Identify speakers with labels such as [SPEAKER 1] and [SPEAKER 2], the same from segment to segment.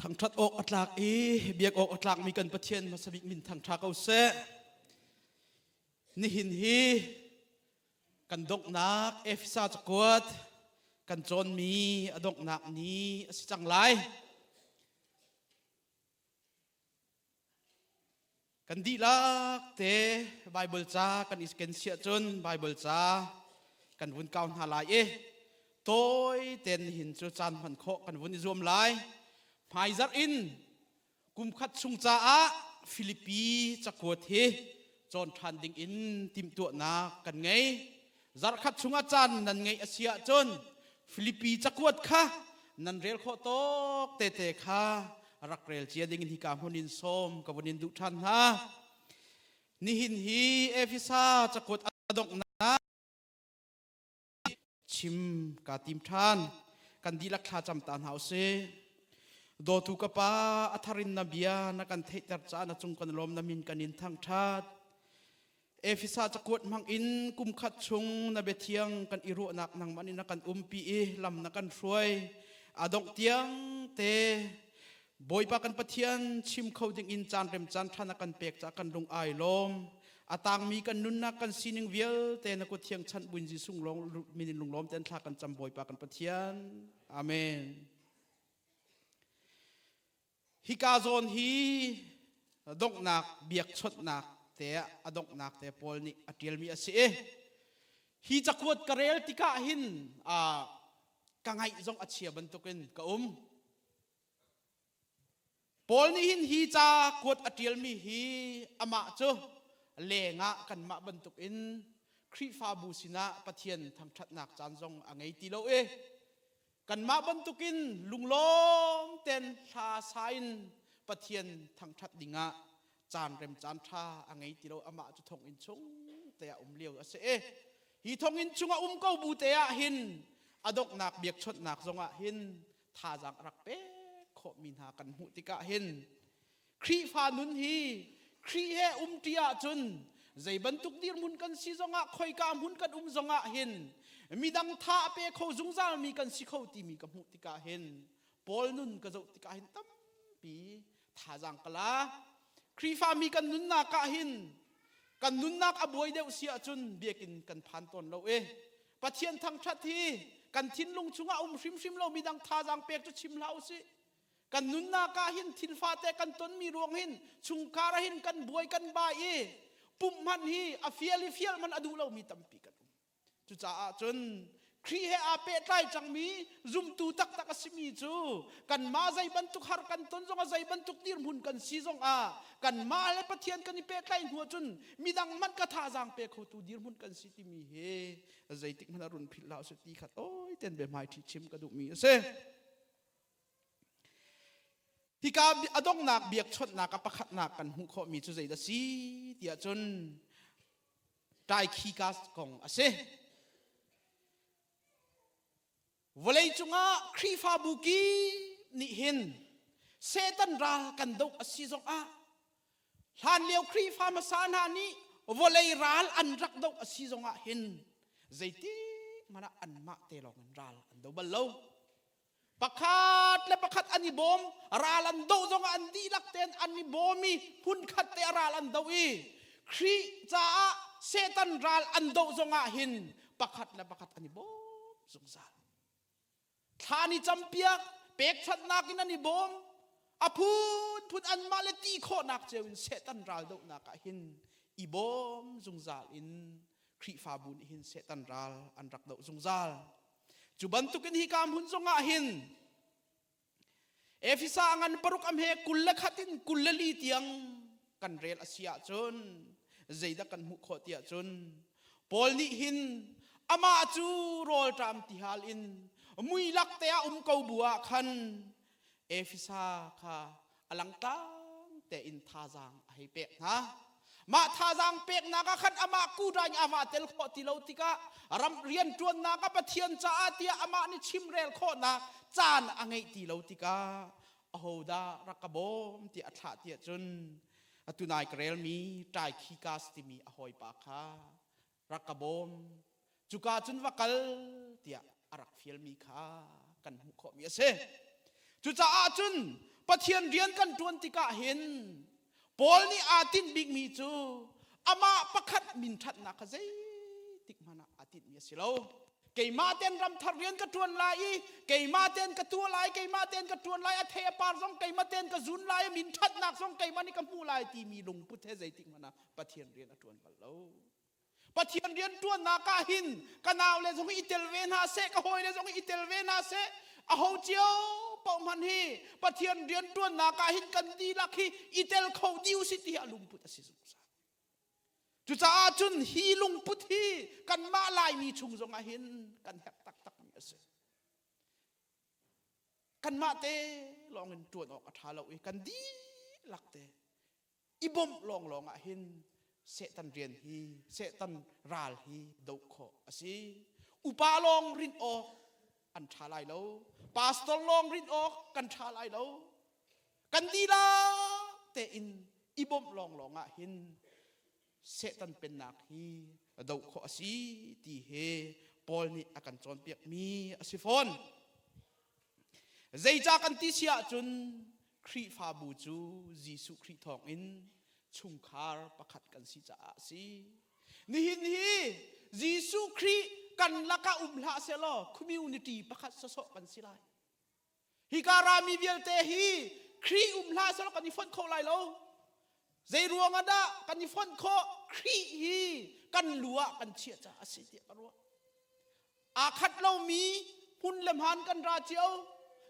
[SPEAKER 1] Thangṭhat awk a tlak i biak awk a tlakmi kan Pathian hmasa bik min thangṭha ko seh. Nihin hi kan donghnak Efesa cakuat kan cawnmi a donghnak ni a si cang lai. Kan dihlak te Bible ca kan i ken siah cun Bible ca kan vun kau hna lai i tawi ten hin cu caan hman khawh kan vun i zuam lai. Hmaizarh in kum khat chung caah Filipi cakuat hi cawn ṭhan ding in timhtuahnak kan ngei. Zarhkhat chungah caan nan ngeih a si ahcun Filipi cakuat kha nan rel khawh tawk tete kha rak rel cia ding in hika hmun in sawm ka vun in duh ṭhan hna. Nihin hi Efesa cakuat a donghnak chim kaa tim ṭhan. Kan dihlak thla cam ta hna usih. Dawtu ka pa, a thar in na bia na kan theihter caah na cung kan lawm na min kan in thangṭhat. Efesa cakuat hmang in kum khat chung na biathiang kan i ruahnak nangmah nih na kan umpi i lam na kan hruai. A dongh tiang te Bawipa kan Pathian chim kho ding in caan rem caan ṭha na kan pek caah kan lung ai lawm. A tangmi kan nunnak kan sining vialte na kut thiang chanh buin Jesuh lawng min in lunglawm ten thla kan cam Bawipa kan Pathian. Amen. Hika zawn hi donghnak biakchawnhnak te a donghnak te Paul nih a ṭialmi a si i hi cakuat ka rel tikah hin ka ngaih zong a chia bantukin ka um. Paul nih hin hi ca kuat a ṭialmi hi amah cu lengah kanmah bantukin Khrihfabu sinah Pathian thangṭhatnak caan zong a ngei ti lo i Kanmah bantukin lunglawm ten hla sa in Pathian thangṭhat dingah caan rem caan ṭha a ngei ti lo amah cu thonginn chung te ah um lio a si i hi thonginn chung a um ko bu te ah hin a donghnak biakchawnhnak zongah hin thazaang a rak pek khawhmi hna kan hmuh tikah hin Khrihfa nun hi Khrih he umṭi ahcun zei bantuk dirhmun kan si zongah khoika hmun kan um zongah hin midang tha a pe kho zungzalmi kan si kho timi ka hmuh tikah hin Paul nun ka zoh tikah hin tampi thazaang ka la. Khrihfa mi kan nunnak ah hin kan nunnak a buai deuh si ahcun biakinn kan phan tawn lo i Pathian thangṭhat hi kan thinlung chungah um hrimhrim lo midang thazaang pek cu chim hlah usih. Kan nunnak ah hin thil fate kan tonmi ruang hin chungkhar ah hin kan buai kan bai i pumh hmanh hi a fial i fial hmanh a duh lomi tampi kan um. Cucaah cun Khrih he aa pehtlai cangmi zumtu taktak a simi cu kanmah zei bantuk har kan ton zongah zei bantuk dirhmun kan si zongah kanmah le Pathian kan i pehtlaih hnu ahcun midang hmanh ka thazaang pe khotu dirhmun kan si timi hi zeitik hmanh ah run philh hlah usih ti kha tawi ten biahmai ṭhi chim ka duhmi a si. Hika a donghnak biakchawnhnak a pakhatnak kan hmuh khawhmi cu zeidah si tiah cun Taikhikas kong a si. Vawlei cungah Khrihfabu ki nih hin Satan ral kan doh a si zongah hlanlio Khrihfa hmasa hna nih vawlei ral an rak doh a si zongah hin zeitik hmanh ah anmah te lawng in ral an do bal lo. Pakhat le pakhat an i bawm, ral an doh zongah an dihlak tein an i bawm i hmunkhat te ral an doh i Khrih caah Satan ral an doh zongah hin pakhat le pakhat an i bawm zungzal. Thla an i campiak, pekchanhnak in an i bawm, a phunphun anmah le ti khawhnak cio in Satan ral dohnak ah hin i bawm zungzal in Khrihfabu nih hin Satan ral an rak doh zungzal. Cu bantukin hika hmun zongah hin Efesa ngan paruk am he 21 in 24 tiang kan rel a si ahcun zeidah kan hmuh khawh ti ahcun Paul nih hin amah cu rawlṭam tihal in muilak te ah um ko bu ah khan Efesa kha a langtlang tein thazaang a hei pek hna. Mah thazaang peknak ah khan amah kuda in ava tel khawh ti lo tikah ram rianṭuannak ah Pathian caah tiah amah nih chimrel khawhnak caan a ngeih ti lo tikah ahodah rak ka bawm tiah a thlah tiah cun atu nai ka relmi Taikhikas timi a hawipa kha rak ka bawm cuka cun va kal tiah a rak fialmi kha kan hmuh khawhmi a si. Cucaah cun Pathian rian kan ṭuan tikah hin Paul nih aa tinh bikmi cu amah pakhat min ṭhatnak kha zeitik hmanh ah aa tinhmi a si lo. Keimah ten ramthar rian ka ṭuan lai i keimah ten ka tuah lai, keimah ten ka ṭuan lai, a thei a par zong keimah ten ka zun lai, min ṭhatnak zong keimah nih ka hmuh lai timi lungput he zeitik hmanh ah Pathian rian a ṭuan bal lo. Pathian rian ṭuannak ah hin ka naule zong i tel ve hna seh, ka hawile zong i tel ve hna seh, aho cio paoh hmanh hi Pathian rian ṭuannak ah hin kan dihlak hi i tel kho dih usih ti hi a lungput a si zungzal. Cucaah cun hi lungput hi kanmah Laimi chung zongah hin kan herh taktakmi a si. Kanmah te lawng in ṭuan awk a ṭha lo i kan dihlak te i bawmh lawnglawng ah hin Satan rian hi Satan ral hi doh khawh a si. Upa lawng rinh awk an ṭha lai lo. Pastor lawng rinh awk kan ṭha lai lo. Kan dihlak tein i bawmh lawnglawng ah hin Satan pennak hi doh khawh a si ti hi Paul nih a kan cawnpiakmi a si fawn. Zeicah kan ti si ahcun Khrihfabu cu Jesuh Khrih thawngin chungkhar pakhat kan si caah a si. Nihin hi Jesuh Khrih kan lakah um hlah sehlaw community pakhat sawsawh kan si lai. Hika rami vialte hi Khrih um hlah sehlaw kan i fonh kho lai lo. Zei ruang ah dah kan i fonh khawh? Khrih hi kan lu ah kan chiah caah a si tiah ka ruah. Aa khat lomi hmun le hmaan kan ra cio.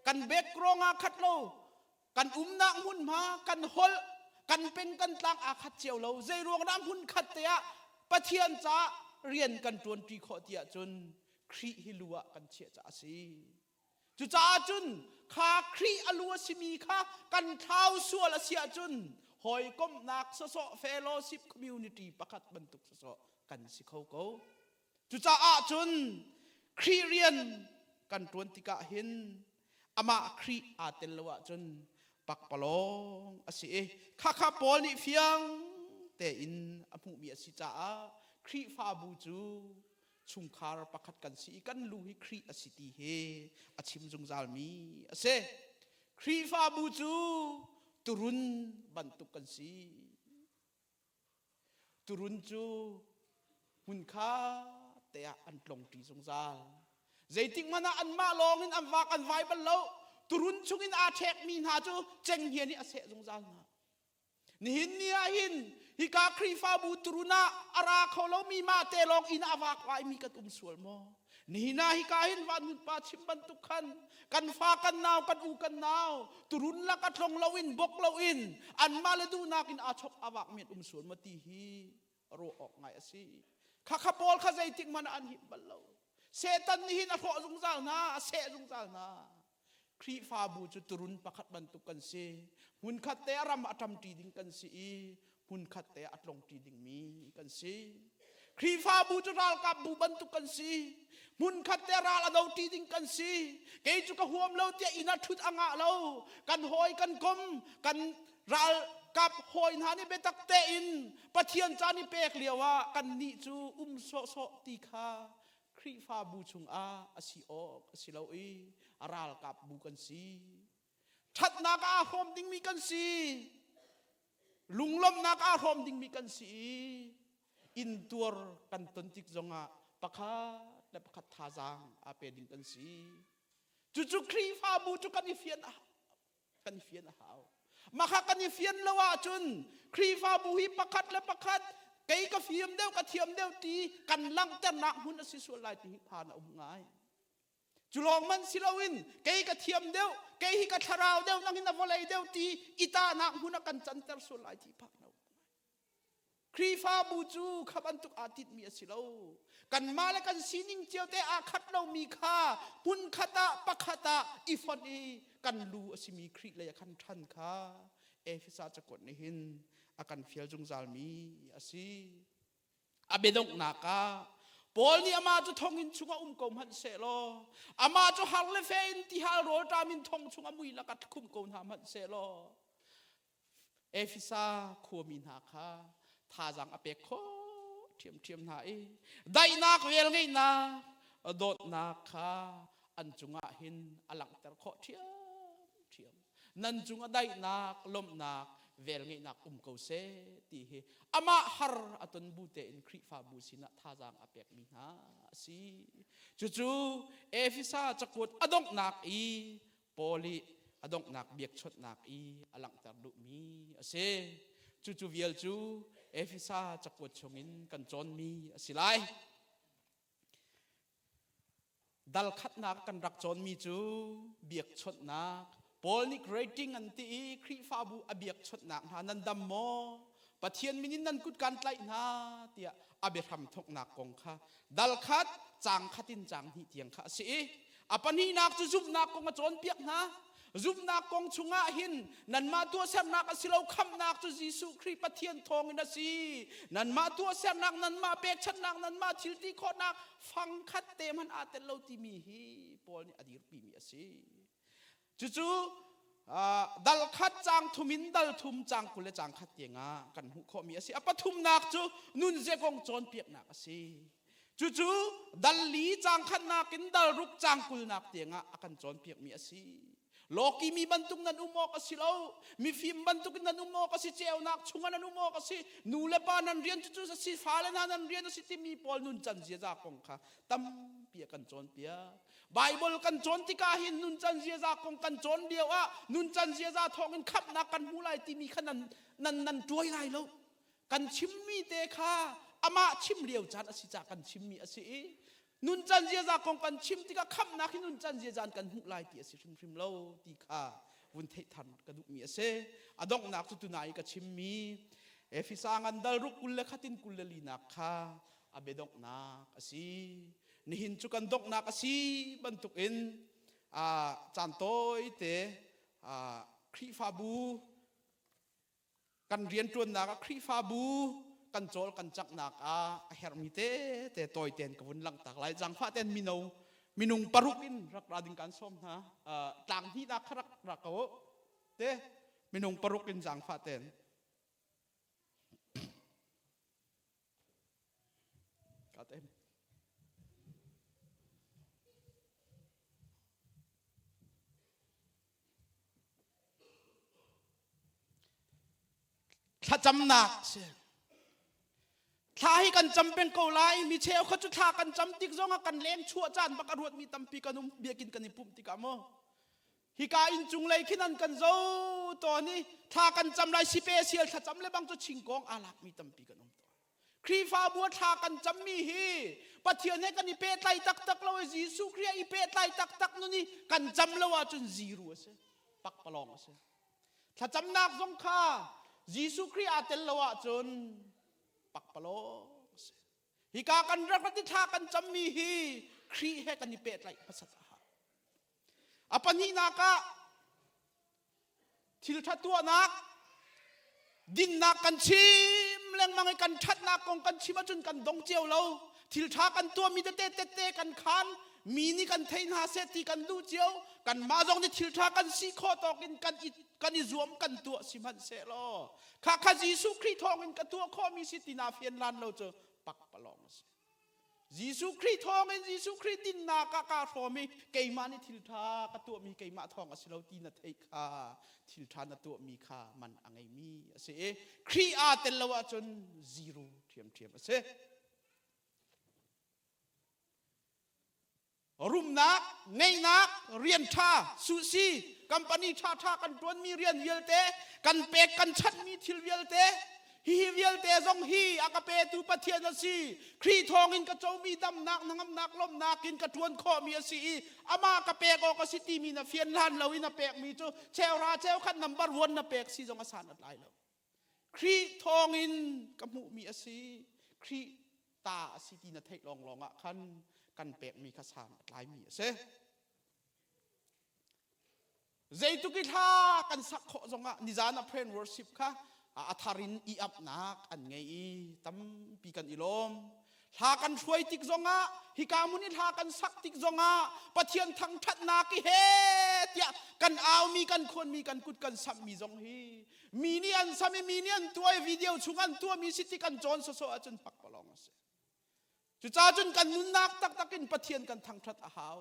[SPEAKER 1] Kan background aa khat lo. Kan umnak hmunhma, kan holh, kan peng kan tlang aa khat cio lo. Zei ruang dah hmun khat te ah Pathian caah rian kan ṭuanṭi khawh ti ahcun Khrih hi lu ah kan chiah caah a si. Cucaah cun kha Khrih a lu a simi kha kan thlau sual a si ahcun hawikomhnak sawsawh fellowship community pakhat bantuk sawsawh kan si kho ko. Cucaah cun Khrih rian kan ṭuan tikah hin amah Khrih aa tel lo ahcun pakpalawng a si i khakha Paul nih fiang tein a hmuhmi a si caah Khrihfabu cu chungkhar pakhat kan si i kan lu hi Khrih a si ti hi a chim zungzalmi a si. Khrihfabu cu turun bantuk kan si. Turun cu hmunkha te ah an tlongṭi zungzal. Zeitik hmanh ah anmah lawng in an vak an vai bal lo. Turun chungin aa ṭhekmi hna cu cenghngia nih a seh zungzal hna. Nihin ni ah hin hika Khrihfabu turun ah a ra kho lomi mah te lawng inn ah a vak vaimi kan um sual maw? Nihin ah hika hin van pa chim bantuk khan kan fa kan nau kan u kan nau turun lak a tlong loin bok loin anmah le duhnak in aa chok a vak mi an um sual maw ti hi ruah awk ngai a si. Khakha pawl kha zeitik hmanh ah an him bal lo. Satan nih hin a hrawh zungzal hna, a seh zungzal hna. Khrihfabu cu turun pakhat bantuk kan si. Hmunkhat te a ram a ṭamṭi ding kan si i hmunkhat te a tlongṭi dingmi kan si. Khrihfabu cu ralkap bu bantuk kan si. Hmunkhat te ral a doṭi ding kan si. Kei cu ka huam lo tiah inn ah ṭhut a ngah lo. Kan hawi kan kom, kan ralkap hawi hna nih biatak tein Pathian caan i pek lio ah kannih cu um sawhsawh ti kha Khrihfabu chungah a si awk a si lo i a ralkap bu kan si. Ṭhatnak aa hrawm dingmi kan si. Lunglawmhnak aa hrawm dingmi kan si i intuar kan ton tik zongah pakhat le pakhat thazaang aa pe ding kan si. Cucu Khrihfabu cu kan i fian a kan fian a hau. Mah kan i fian lo ahcun Khrihfabu hi pakhat le pakhat kei ka fim deuh ka thiam deuh ti kan langhternak hmun a si sual lai ti hi phan a um ngai. Cu lawng man si loin kei ka thiam deuh kei hi ka thlarau deuh nang hin a vawlei deuh ti i tahnak hmun a kan canter sual lai ti phan a um. Khrihfabu cu kha bantuk aa tinhmi a si lo. Kanmah le kan sining cio te aa khat lomi kha hmunkhat ah pakhat ah i fonh i kan lu a simi Khrih lei a kan ṭhan kha Efesa cakuat nih hin a kan fial zungzalmi a si. A biadonghnak ah Paul nih amah cu thonginn chungah um ko hmanh sehlaw amah cu har le fe in tihal rawlṭam in thong chungah mui lakah khum ko hna hmanh sehlaw Efesa khuami hna kha thazaang a pek khawh ṭhiamṭhiam hna i daihnak velngeihnak dawtnak kha an cungah hin a langhter khawh ṭhiamṭhiam. Nan cung a daihnak, lawmhnak, velngeihnak um ko seh ti hi amah har a ton bu tein Khrihfabu sinah thazaang a pekmi hna a si. Cucu Efesa cakuat a donghnak i Paul i a donghnak biakchawnhnak i a langhter duhmi a si. Cucu vial cu Efesa cakuat chungin kan cawnmi a si lai. Dal khatnak kan rak cawnmi cu biakchawnhnak Paul nih rating an ti i Khrihfabu a biakchawnhnak hna nan dam maw? Pathian min in nan kut kan tlaih hna tiah a biahram thawknak kong kha dal khat caang khat in caang hnih tiang kha a si i a pahnihnak cu zumhnak kong a cawnpiak hna. Zumhnak kong chungah hin nanmah tuahsernak a si lo khamhnak cu Jesuh Khrih Pathian thawngin a si. Nanmah tuahsernak, nanmah pekchanhnak, nanmah thil ti khawhnak fangkhat te hmanh aa tel lo timi hi Paul nih a dirpimi a si. Cucu dal khat caang thum in dal thum caang 20 le caang khat tiangah kan hmuh khawhmi a si. A pathumnak cu nunzia kong cawnpiaknak a si. Cucu dal li caang khatnak in dal ruk caang kulnak tiangah a kan cawnpiakmi a si. Lawki mi bantuk nan um awk a si lo. Mifim bantuk in nan um awk a si. Ceunak chungah nan um awk a si. Nu le pa nan rian cucu a si. Fale hna nan rian a si timi pawl nuncan ziaza kong kha tampi a kan cawnpiak. Bible kan cawn tikah hin nuncan ziaza kong kan cawn lio ah nuncan ziaza thawngin khamhnak kan hmu lai timi kha nan nan nan tuai lai lo. Kan chimmi te kha amah chim lio caan a si caah kan chimmi a si i nuncan ziaza kong kan chim tikah khamhnak hi nuncan ziaza in kan hmuh lai ti a si hrimhrim lo ti kha vun theih than ka duhmi a si. A donghnak cu tunai ka chimmi Efesa ngan dal ruk 21 in 24nak kha a biadonghnak a si. Nihin cu kan donghnak a si bantukin caan tawi te Khrihfabu kan rianṭuannak ah Khrihfabu kan cawl kan canghnak ah a herhmi tete tawi tein ka vun langhtak lai. Zaangfah tein mino minung paruk in rak ra ding kan sawm hna. Tlang hnihnak kha rak ra ko te minung paruk in zaangfah tein. Ka tem. Thlacamnak si. Thla hi kan cam peng ko lai. Mi cheu kha cu thla kan cam tik zongah kan leng chuah caan bak a ruatmi tampi kan um biakinn kan i pumh tikah maw. Hika inn cung lei khin an kan zo tawn i thla kan cam lai special thlacam le bang cu chingkong aa lakmi tampi kan um tawn. Khrihfabu ah thla kan cammi hi Pathian he kan i pehtlai taktak lo i Jesuh Khrih i pehtlai taktak nun i kan cam lo ahcun zero a si. Pakpalawng a si. Thlacamnak zong kha Jesuh Khrih aa tel lo ahcun pakpalawng a si. Hika kan rak rat i thla kan cammi hi Khrih he kan i pehtlaih hmasat a hau. A pahnihnak ah thil ṭha tuahnak dinnak kan chim lengmang i kan ṭhatnak kong kan chim ahcun kan dong cio lo thil ṭha kan tuahmi tete tete kan khan mi nih kan thei hna seh ti kan duh cio kanmah zong nih thil ṭha kan si khawh tawk in kan i kan i zuam kan tuah sihmanhsehlaw kha kha Jesuh Khrih thawngin ka tuah khawhmi si ti naa fian lan lo cu pakpalawng a si Jesuh Khrih thawngin Jesuh Khrih dinnak ah kaa hrawm i keimah nih thil ṭha ka tuahmi keimah thawng a si lo ti na theih kha thil ṭha na tuahmi kha man a ngeimi a si i Khrih aa tel lo ahcun zero ṭhiamṭhiam a si. Rumnak, ngeihnak, rian ṭha, suhsi, company ṭhaṭha kan ṭuanmi rian vialte, kan pek kan chanhmi thil vialte, hihi vialte zong hi a ka petu Pathian a si. Khrih thawngin ka comi damnak, hnangamnak, lawmhnak in ka ṭuan khawhmi a si i amah ka pek awk a si timi na fian hlan lo in a pekmi cu cheuhra cheukhat number one na pek si zong a san a tlai lo. Khrih thawngin ka hmuhmi a si. Khrih ta a si ti na theih lawnglawng ah khan kan pekmi kha san a tlaimi a si. Zeituk i thla kan sak khawh zongah nizan a prayer worship kha a thar in i apnak an ngei i tampi kan i lawm. Hla kan hruai tik zongah hika hmun i hla kan sak tik zongah Pathian thangṭhatnak i he tiah kan aumi kan khuanmi kan kut kan samhmi zong hi mi nih an sam i mi nih an tuah i video chung an tuahmi si ti kan cawn sawsawh ahcun pakpalawng a si. Cucaah cun kan nunnak taktak in Pathian kan thangṭhat a hau.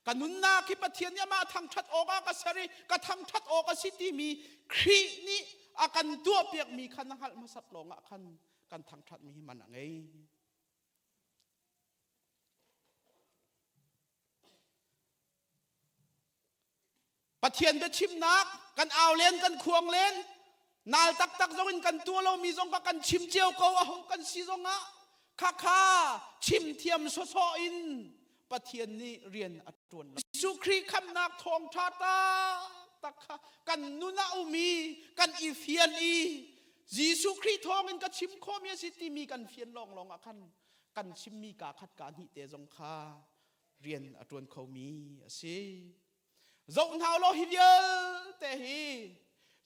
[SPEAKER 1] Ka nunnak hi Pathian nih amah thangṭhat awkah ka ser i ka thangṭhat awk a si timi Khrih nih a kan tuahpiakmi kha na hngalh hmasat lawngah khan kan thangṭhatmi hi man a ngei. Pathian biachimnak kan au len kan khuang len nal taktak zong in kan tuah lomi zong kha kan chim cio ko aho kan si zongah khakha chim thiam sawsawh in Pathian nih rian a ṭuan lo. Jesuh Khrih khamnak thawngṭha taktak kha kan nun ah um i kan i fian i Jesuh Khrih thawngin ka chim khawhmi a si timi kan fian lawnglawng ah khan kan chimmi kaa khat kaa hnih te zong kha rian a ṭuan khomi a si. Zoh hna law hi vialte hi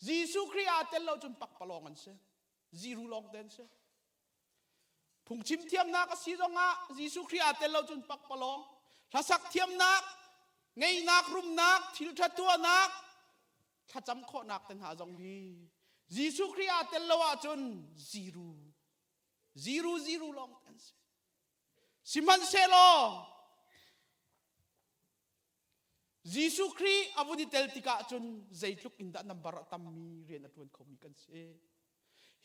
[SPEAKER 1] Jesuh Khrih aa tel lo cun pakpalawng an si. Ziru lawng te an si. Phungchim thiamnak a si zongah Jesuh Khrih aa tel lo cun pakpalawng. Hlasak thiamnak, ngeihnak, rumnak, thilṭha tuahnak, thlacam khawhnak te hna zong hi Jesuh Khrih aa tel lo ahcun ziru, ziru, ziru lawng te an si. Sihmanhsehlaw Jesuh Khrih a vun i tel tikah cun zeitluk in dah number a tammi rian a ṭuan khomi kan si.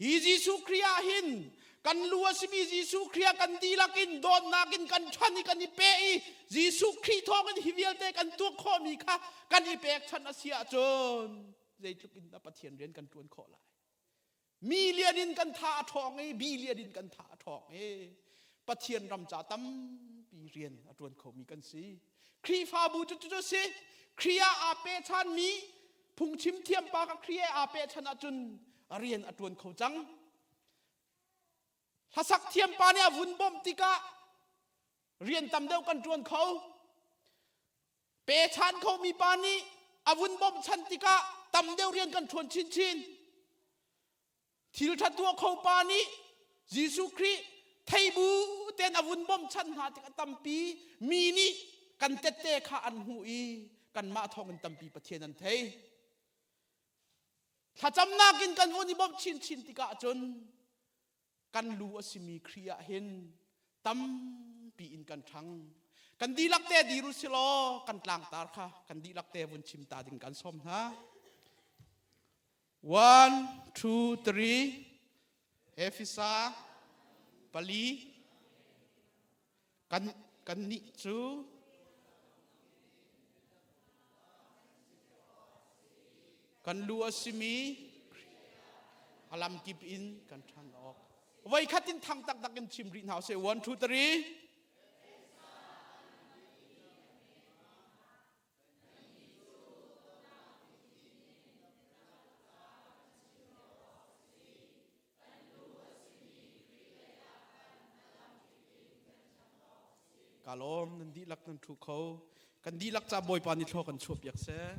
[SPEAKER 1] Hi Jesuh Khrih ah hin kan lu a simi Jesuh Khrih ah kan dihlak in dawtnak in kan ṭhan i kan i pe i Jesuh Khrih thawngin hi vialte kan tuah khawhmi kha kan i pekchanh a si ahcun zeitluk in dah Pathian rian kan ṭuan khawh lai. Million in kan tha a ṭhawng i billion in kan tha a ṭhawng i Pathian ram ca tampi rian a ṭuan khomi kan si. Khrihfabu cu cu si. Khrih ah aa pechanmi phungchim thiam pa kha Khrih aa pechan ahcun rian a ṭuan kho cang. Hlasak thiam pa nih a vun bawmh tikah rian tam deuh kan ṭuan kho. Pechan khomi pa nih a vun bawmhchanh tikah tam deuh rian kan ṭhuan chinchin. Thil ṭha tuah kho pa nih Jesuh Khrih theibu tein a vun bawmhchanh hna tikah tampi mi nih kan tette kha an hmuh i kanmah thawngin tampi Pathian an thei. Thlacamnak in kan vun i bawmh chinchin tikah cun kan lu a simi Khrih ah hin tampi in kan ṭhang. Kan dihlak te dir u silaw kan tlangtar kha kan dihlak te vun chim ta ding kan sawm hna. One, two, three. Efesa pali kan kan nih cu kan lu a simi a lamkip in kan ṭhan awk voikhat in thang taktak in chim rih hna usih one two three Ka lawm nan dihlak nan ṭhu kho. Kan dihlak ca Bawipa nih thlaw kan chuah piak seh.